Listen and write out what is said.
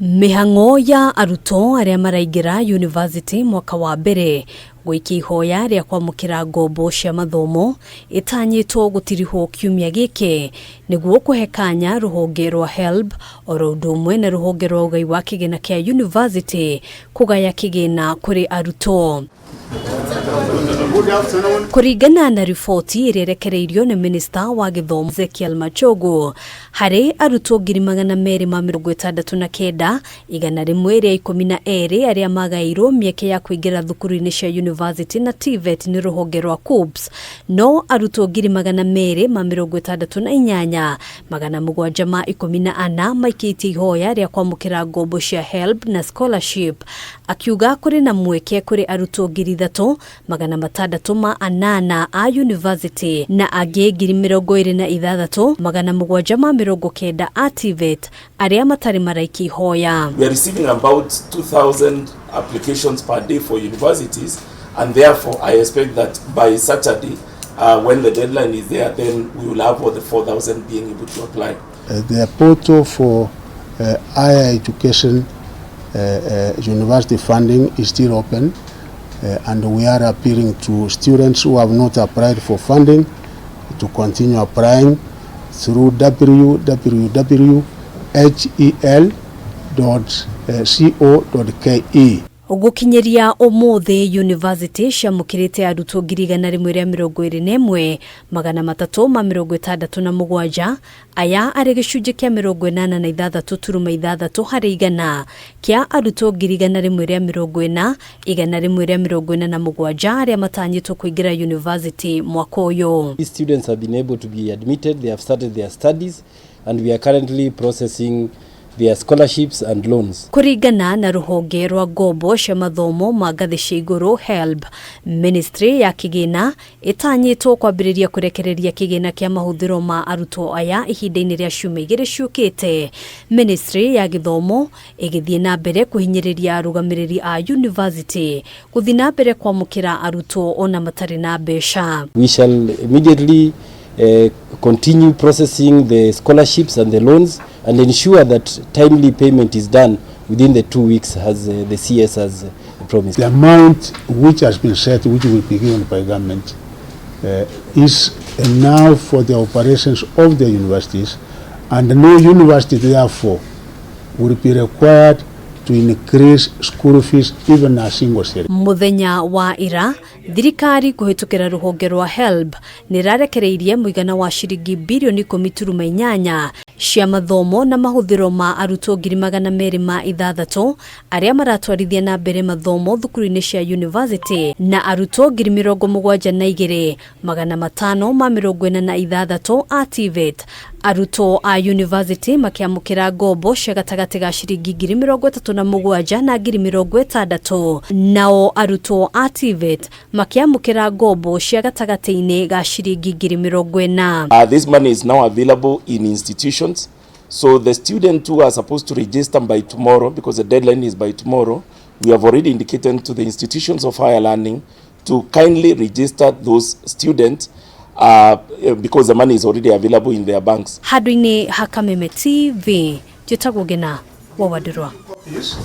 Mĩhang'o ya arutwo arĩa maraingĩra yunivasĩtĩ mwaka wa mbere gũikia ihoya rĩa kwamũkĩra ngombo cia mathomo ĩtanyĩtwo gũtirihwo kiumia gĩkĩ nĩguo kũhe kanya rũhonge rwa HELB oro ũndũ ũmwe na rũhonge rwa ũgai wa kĩgĩna kĩa yunivasĩtĩ kũgaya kĩgĩna kũrĩ arutwo. Kũringana na riboti ĩrĩa ĩrekereirio nĩ minista wa gĩthomo Ezekiel Machogu, harĩ arutwo 269,112 arĩa magaĩirwo mĩeke ya kũingĩra thukuru-inĩ cia yunivasĩtĩ na TVET nĩ rũhonge rwa KUCCPS, no arutwo 268,714 maikĩtie ihoya rĩa kwamũkĩra ngombo cia HELB na scholarship. Akiuga kũrĩ na mweke kũrĩ arutwo 3,608 a yunivasĩtĩ na angĩ 26,790 a TVET arĩa matarĩ maraikia ihoya. We are receiving about 2,000 applications per day for universities, and therefore I expect that by Saturday, when the deadline is there, then we will have all the 4,000 being able to apply. The portal for higher education university funding is still open, and we are appealing to students who have not applied for funding to continue applying through www.hel.co.ke. Gũkinyĩria ũmũthĩ, yunivasĩtĩ ciamũkĩrĩte arutwo 121,367, aya arĩ gĩcunjĩ kĩa 86.6% kĩa arutwo 140,147 arĩa matanyĩtwo kũingĩra yunivasĩtĩ mwaka ũyũ. These students have been able to be admitted, they have started their studies, and we are currently processing their scholarships and loans. Kũringana na rũhonge rwa ngombo cia mathomo ma ngathĩ cia igũrũ HELB, ministry ya kĩgĩna ĩtanyĩtwo kwambĩrĩria kũrekereria kĩgĩna kĩa mahũthĩro ma arutwo aya ihinda-inĩ rĩa ciumia 2 ciũkĩte. Ministry ya gĩthomo ĩgĩthiĩ na mbere kũhinyĩrĩria arũgamĩrĩri a university gũthiĩ na mbere kwamũkĩra arutwo ona matarĩ na mbeca. We shall immediately continue processing the scholarships and the loans and ensure that timely payment is done within the 2 weeks as the CS has promised. The amount which has been set, which will be given by government, is enough for the operations of the universities, and no university therefore will be required to increase school fees even a single shilling. Muthenya wa ira, thirikari kũhĩtũkĩra rũhonge rwa HELB nĩ ĩrarekereirie mũigana wa ciringi birioni 10.8 cia mathomo na mahũthĩro ma arutwo 206,000 arĩa maratwarithia na mbere mathomo thukuru-inĩ cia university na arutwo 72,546 a TVET. Arutwo a university makĩamũkĩra ngombo cia gatagatĩ ga ciringi 37,000 na 60,000, nao arutwo a TVET makĩamũkĩra ngombo cia gatagatĩ-inĩ ga ciringi 40,000. This money is now available in institutions. So the students who are supposed to register by tomorrow, because the deadline is by tomorrow, we have already indicated to the institutions of higher learning to kindly register those students because the money is already available in their banks. Handũ-inĩ ha Kameme TV, njĩtagwo Ngena wa Wandirwa. Yes.